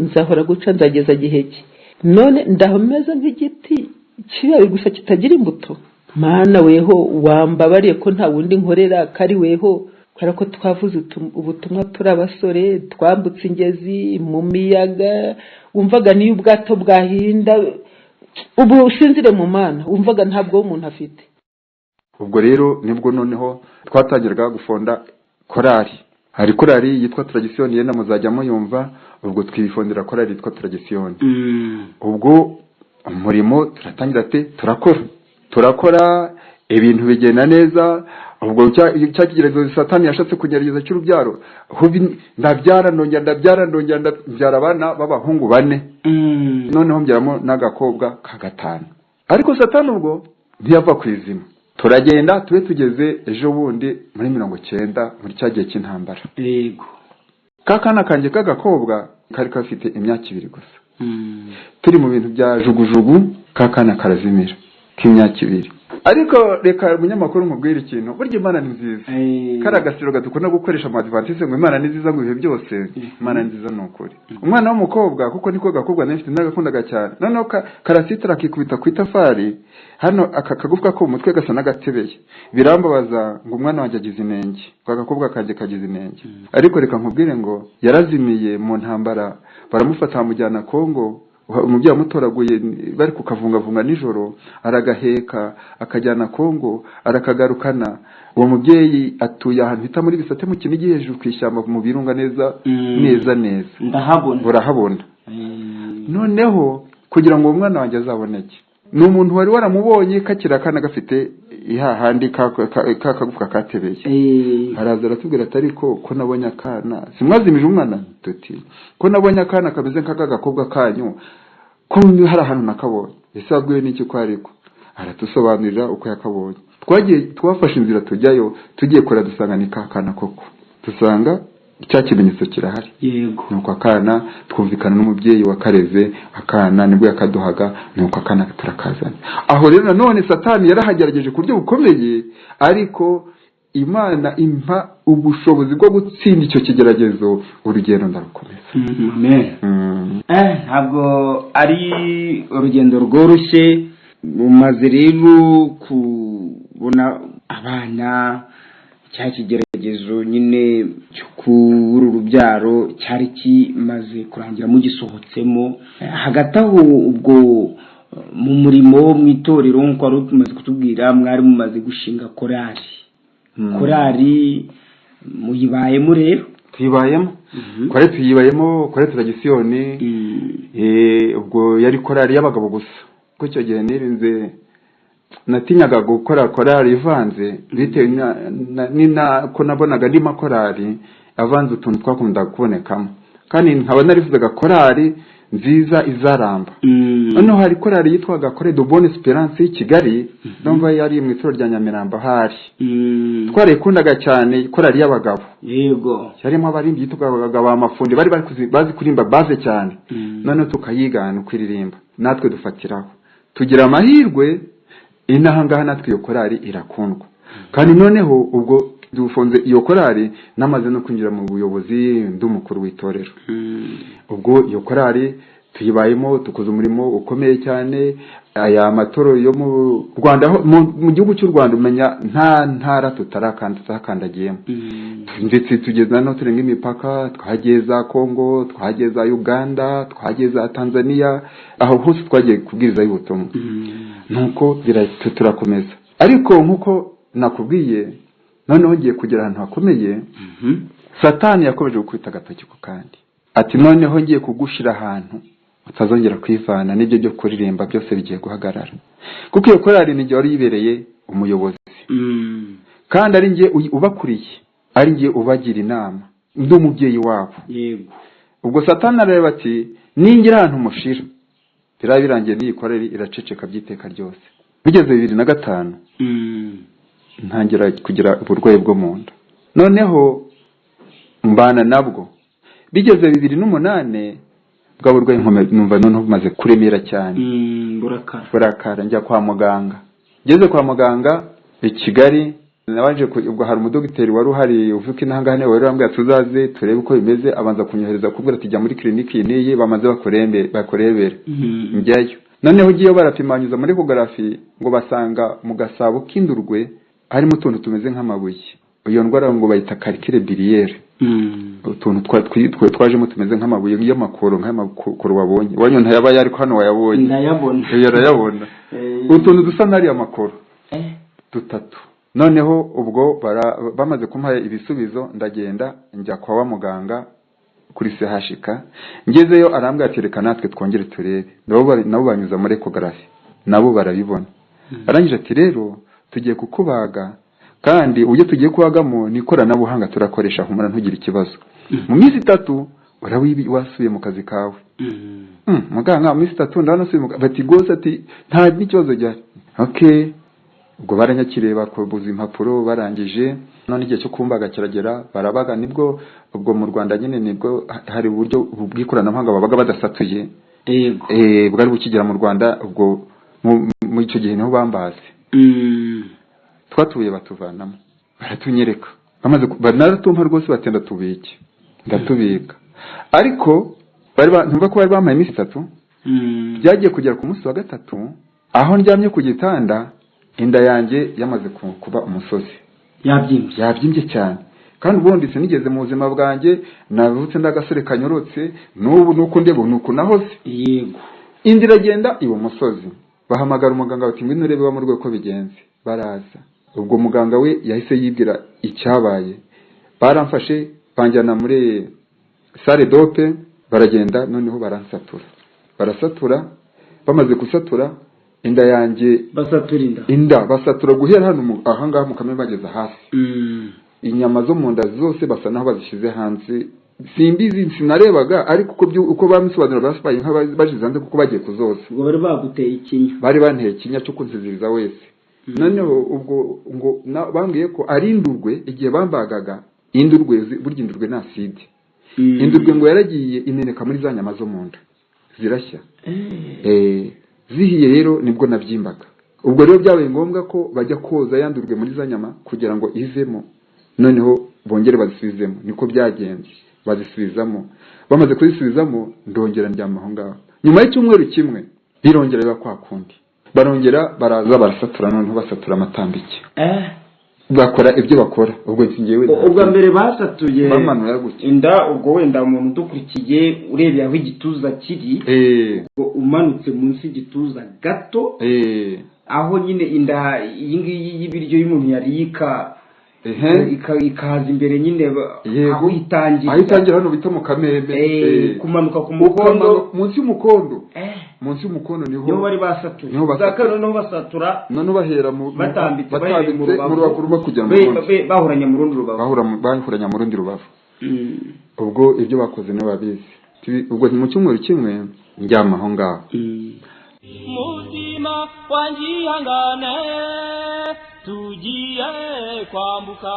nzahora guca, nzageza gihe ki? None ndaho meze nk'igiti kibabi gusa kitagira imbuto. Mana weho, wambabariye ko nta wundi nkorera kari weho, kubera ko twavuze ubutumwa turi abasore, twambutse ingezi mu miyaga. Wumvaga niyo ubwato bwahinda, ubu usinzire mu Mana, wumvaga ntabwo umuntu afite. Ubwo rero nibwo noneho twatangiraga gufonda korari. Hari korari yitwa Taragisiyoni, yenda muzajya muyumva. Ubwo twifondera korari yitwa Taragisiyoni. Ubwo umurimo turatangira te, turakora, turakora, ibintu bigenda neza. Ubwo cya kigeragezo Satani yashatse kugerageza cy'urubyaro, ndabyara, ndongera ndabyara, ndongera ndabyara abana b'abahungu bane, noneho mbyaramo n'agakobwa ka gatanu. Ariko Satani ubwo ntiyava ku izima. Turagenda tube tugeze ejo bundi muri 90, muri cya gihe cy'intambara. Ka kana kanjye k'agakobwa kari gafite imyaka 2 gusa. Turi mu bintu bya jugujugu, ka kana karazimira k'imyaka 2. Ariko reka umunyamakuru nkubwire ikintu: burya Imana ni nziza. Kariya gasiro dukunda gukoresha mu Adventiste ngo Imana ni nziza ngo ibihe byose, Imana ni nziza, ni ukuri. Umwana w'umukobwa, kuko niko gakobwa nari mfite, nagakundaga cyane, noneho karasitara akikubita ku itafari hano, aka kagufwa ko mu mutwe gasa n'agatebeye. Birambabaza ngo umwana wanjye agize inenge, ngo agakobwa kanjye kagize inenge. Ariko reka nkubwire ngo yarazimiye mu ntambara, baramufata bamujyana Kongo. Umubyeyi amutoraguye bari kukavungavunga nijoro, aragaheka akajyana Kongo, arakagarukana. Uwo mubyeyi atuye ahantu hita muri Bisate mu Kinigi, hejuru ku ishyamba mu birunga neza neza neza. Ndahabona. Urahabona. Noneho kugira ngo uwo mwana wanjye azaboneke, ni umuntu wari waramubonye kakiri akana gafite ihahandi ka kagufwa katebeye. Araza aratubwira ati: "Ariko ko nabonye akana, simwazimije umwana?" Tuti: "Ko nabonye akana kameze nk'aka gakobwa kanyu, ko hari ahantu nakabonye, ese wabwiwe n'iki ko ariko?" Aratusobanurira uko yakabonye. Twagiye, twafashe inzira tujyayo, tugiye kure dusanga ni ka kana koko, dusanga Cya kimenyetso kirahari. Yego. Nuko akana twumvikana n'umubyeyi wa Kareze, akana nibwo yakaduhaga, nuko akana turakazana. Aho rero nanone Satani yarahagerageje ku buryo bukomeye, ariko Imana impa ubushobozi bwo gutsinda icyo kigeragezo, urugendo ndarukomeza. Amen. Ntabwo ari urugendo rworoshye. Mumaze rero kubona abana, cya kigeragezo nyine cyo kubura urubyaro cyari kimaze kurangira mugisohotsemo. Hagati aho ubwo mu murimo mu itorero, nk'uko wari umaze kutubwira, mwari mumaze gushinga korali. Korali muyibayemo rero? Tuyibayemo, korali tuyibayemo, korali Turagisiyoni. Ubwo yari korali y'abagabo gusa, kuko icyo gihe nirinze, natinyaga gukora korali ivanze, bitewe ko nabonaga andi makorali avanze utuntu twakundaga kubonekamo, kandi nkaba narifuzaga korali nziza izaramba. Noneho hari korali yitwaga Chorale de Bonne Esperance y'i Kigali, numva yari mu itorero rya Nyamirambo ahari. Twarayikundaga cyane, korali y'abagabo. Yarimo abaririmbyi yitwaga ba Mafundi, bari bazi kuririmba basse cyane. Noneho tukayigana ukuririmba, natwe dufatiraho, tugira amahirwe inaha ngaha natwe iyo korali irakundwa. Kandi noneho ubwo dufunze iyo korali, namaze no kwinjira mu buyobozi, ndi umukuru w'itorero. Ubwo iyo korali tuyibayemo, dukoze umurimo ukomeye cyane. Aya matorero yo mu Rwanda, mu gihugu cy'u Rwanda, umenya nta ntara tutarakandagiyemo, ndetse tugeza no turenga imipaka, twahageza Kongo, twahageza Uganda, twahageza Tanzania, aho hose twagiye kubwiriza ubutumwa. Nuko turakomeza, ariko nkuko nakubwiye, noneho ngiye kugera ahantu hakomeye. Satani yakomeje gukubita agatoki ku kandi, ati: "Noneho ngiye kugushira ahantu utazongera kwivana n'ibyo byo kuririmba, byose bigiye guhagarara." Kuko iyo korali ni wari yibereye umuyobozi, kandi ari njye ubakuriye, ari njye ubagira inama, ndi umubyeyi wabo. Ubwo Satani arareba ati: "Ningira ahantu mushira, biraba birangiye, n'iyi korali iraceceka by'iteka ryose." Bigeze 2005, ntangira kugira uburwayi bwo mu nda, noneho mbana nabwo. Bigeze 2008, bwa burwayi numva noneho bumaze kuremera cyane. Burakara. Burakara, njya kwa muganga. Ngeze kwa muganga i Kigali, nabanje ubwo hari umudogiteri wari uhari uvuka inaha ngaha, wari wambwiye tuzaze turebe uko bimeze. Abanza kunyohereza kubwira ati: "Jya muri clinique n'iyi, bamaze bakurebere." Njyayo, noneho ugiyeyo barapima, nyuza muri échographie, ngo basanga mu gasabo k'indurwe harimo utuntu tumeze nk'amabuye. Iyo ndwara ngo bayita calcul biliaire. Utuntu twajemo tumeze nk'amabuye y'amakoro, nk'amakoro wabonye iwanyu ntayabaye, ariko hano wayabonye. Ndayabona. Iyo arayabona, utuntu dusa n'ariya makoro dutatu. Noneho ubwo bamaze kumuha ibisubizo, ndagenda njya kwa wa muganga kuri CHK. Ngezeyo arambwira ati: "Reka natwe twongere turebe." Nabo banyuza muri échographie, nabo barabibona. Arangije ati: "Rero tugiye kukubaga, kandi uburyo tugiye kubagamo ni ikoranabuhanga turakoresha. Humura, ntugire ikibazo, mu minsi 3 uraba wasubiye mu kazi kawe." Muganga, mu minsi 3 ndabona nasubiye mu kazi? Bati: "Rwose," ati, "nta n'ikibazo gihari." Okay, ubwo baranyakiriye, bakubuza impapuro, barangije none igihe cyo kumbaga kiragera, barabaga. Nibwo ubwo mu Rwanda nyine nibwo hari uburyo bw'ikoranabuhanga babaga badasatuye. Bwari bukigera mu Rwanda ubwo muri icyo gihe, niho bambaze. Twatuye batuvanamo, baratunyereka, bamaze naratumpa rwose, bati: "Ndatubike." Ndatubika, ariko bari ntumva ko bari bampaye iminsi 3. Byagiye kugera ku munsi wa gatatu, aho ndyamye ku gitanda, inda yanjye yamaze kuba umusozi. Yabyimbye. Yabyimbye cyane, kandi ubundi sinigeze mu buzima bwanjye, navutse ndagasore kanyorotse, n'ubu nuko ndeba nuko nahoze. Inda iragenda iba umusozi. Bahamagara umuganga bati: "Ngwino urebe wa mu rwego ko bigenze." Baraza, ubwo muganga we yahise yibwira icyabaye. Baramfashe banjyana muri salle d'op, baragenda noneho baransatura, barasatura. Bamaze gusatura inda yanjye, Basatura inda? Inda basatura guhera hano ahangaha mu kamere bageza hasi. Inyama zo mu nda zose basa naho bazishyize hanze. Simbizi, sinarebaga, ariko uko bamusobanura, babaye nk'abashyize hanze kuko bagiye kuzoza. Ubwo bari baguteye ikinya? Bari banteye ikinya cyo kunziziriza wese. Noneho ubwo ngo bambwiye ko ari indurwe igihe bambagaga. Indurwe burya indurwe ni acide. Indurwe ngo yaragiye imeneka muri za nyama zo mu nda zirashya. Zihiye rero nibwo nabyimbaga. Ubwo rero byabaye ngombwa ko bajya koza yandurwe muri za nyama kugira ngo ivemo, noneho bongere bazisubizemo. Niko byagenze, bazisubizamo. Bamaze kuzisubizamo ndongera ndyama aho ngaho. Nyuma y'icyumweru kimwe birongera biba kwa kundi, barongera baraza barasatura, noneho basatura amatambike, bakora ibyo bakora. Ubwo ngewe Ubwa mbere basatuye bamanura gutya inda. Ubwo wenda umuntu udukurikiye urebeye aho igituza kiri, ubwo umanutse munsi y'igituza gato, aho nyine inda iyi ngiyi y'ibiryo y'umuntu yariye ikaza imbere nyine, aho itangira, aho itangira hano bita mu kamembe, kumanuka ku mukondo, munsi y'umukondo, munsi y'umukondo niho bari basatuye. Niho basatuye. Bwa kabiri noneho basatura noneho bahera mu batambitse, batambitse mu rubavu rumwe kugera mu rundi, bahuranya mu rundi rubavu, bahuranya mu rundi rubavu. Ubwo ibyo bakoze nibo babizi. Ubwo mu cyumweru kimwe ndyama aho ngaho. Mutima wanjihangane, tugiye kwambuka.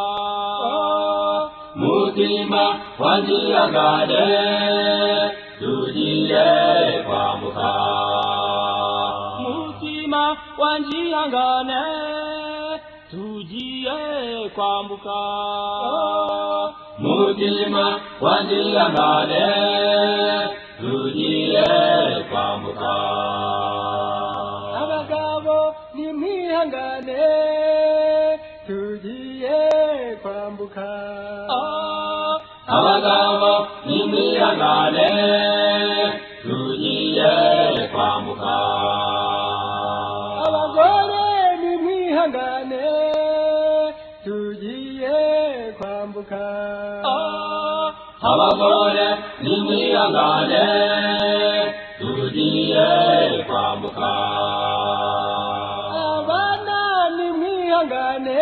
Mutima wanjihangane, tugiye kwambuka. Mutima wanjihangane, tugiye kwambuka. Mutima wanjihangane, tugiye kwambuka. Abagabo nimwihangane, tugiye kwambuka. Abagabo nimwihangane, tugiye kwambuka. Abagore nimwihangane, tugiye kwambuka. Abagore nimwihangane, tugiye kwambuka. Abana nimwihangane,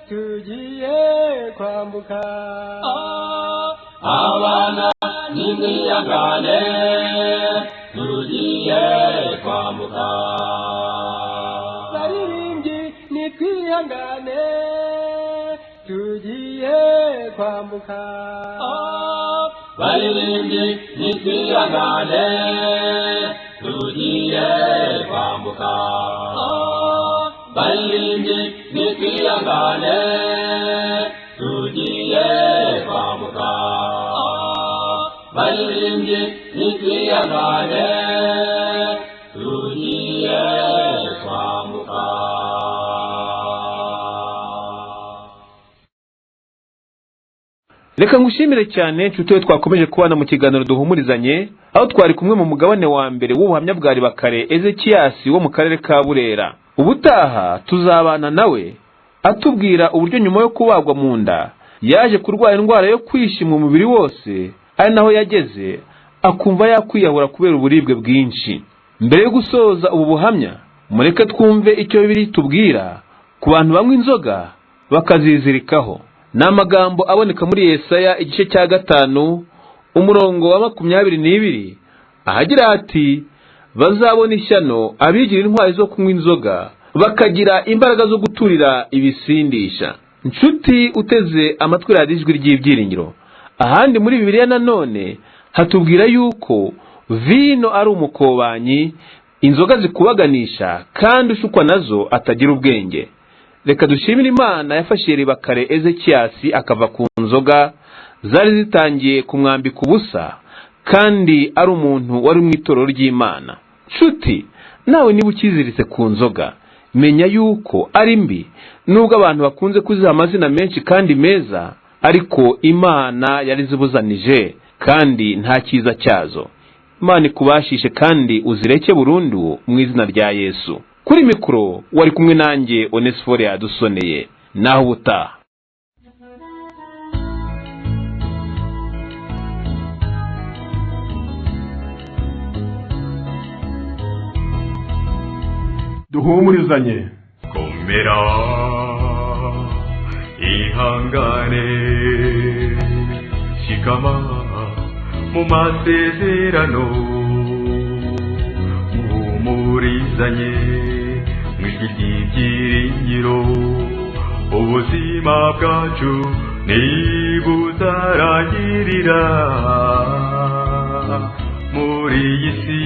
tugiye kwambuka. Abana nimwihangane, tugiye kwambuka. Baririmbyi nitwihangane, tugiye kwambuka. Baririmbyi nitwihangane, tugiye kwambuka. Baririmbyi nitwihangane, tugiye kwambuka. Baririmbyi nitwihangane, tugiye kwambuka. Reka ngushimire cyane nshuti we twakomeje kubana mu kiganiro duhumurizanye, aho twari kumwe mu mugabane wa mbere w'ubuhamya bwa Ribakare Ezekiyasi wo mu karere ka Burera. Ubutaha tuzabana nawe atubwira uburyo nyuma yo kubagwa mu nda yaje kurwara indwara yo kwishima umubiri wose, ari naho yageze akumva yakwiyahura kubera uburibwe bwinshi. Mbere yo gusoza ubu buhamya, mureke twumve icyo Bibiliya itubwira ku bantu banywa inzoga bakazizirikaho. Ni amagambo aboneka muri Yesaya igice cya 5 umurongo wa 22, ahagira ati: bazabona ishyano abigira intwari zo kunywa inzoga, bakagira imbaraga zo guturira ibisindisha. Nshuti uteze amatwi radiyo Ijwi ry'Ibyiringiro, ahandi muri Bibiliya nanone hatubwira yuko vino ari umukobanyi, inzoga zikubaganisha, kandi ushukwa nazo atagira ubwenge. Reka dushimire Imana yafashije Ribakare Ezekiyasi akava ku nzoga zari zitangiye kumwambika ubusa, kandi ari umuntu wari mu itorero ry'Imana. Nshuti nawe niba ukiziritse ku nzoga, menya yuko ari mbi, nubwo abantu bakunze kuziha amazina menshi kandi meza, ariko Imana yarizibuzanije kandi nta cyiza cyazo. Imana ikubashishe kandi uzireke burundu mu izina rya Yesu. Kuri mikoro wari kumwe nanjye Onesphore yadusoneye. Naho ubutaha. Duhumurizanye. Komera, ihangane, shikama mu masezerano, muhumurizanye mu ijwi ry'ibyiringiro. Ubuzima bwacu Niba uzarangirira muri iyi si.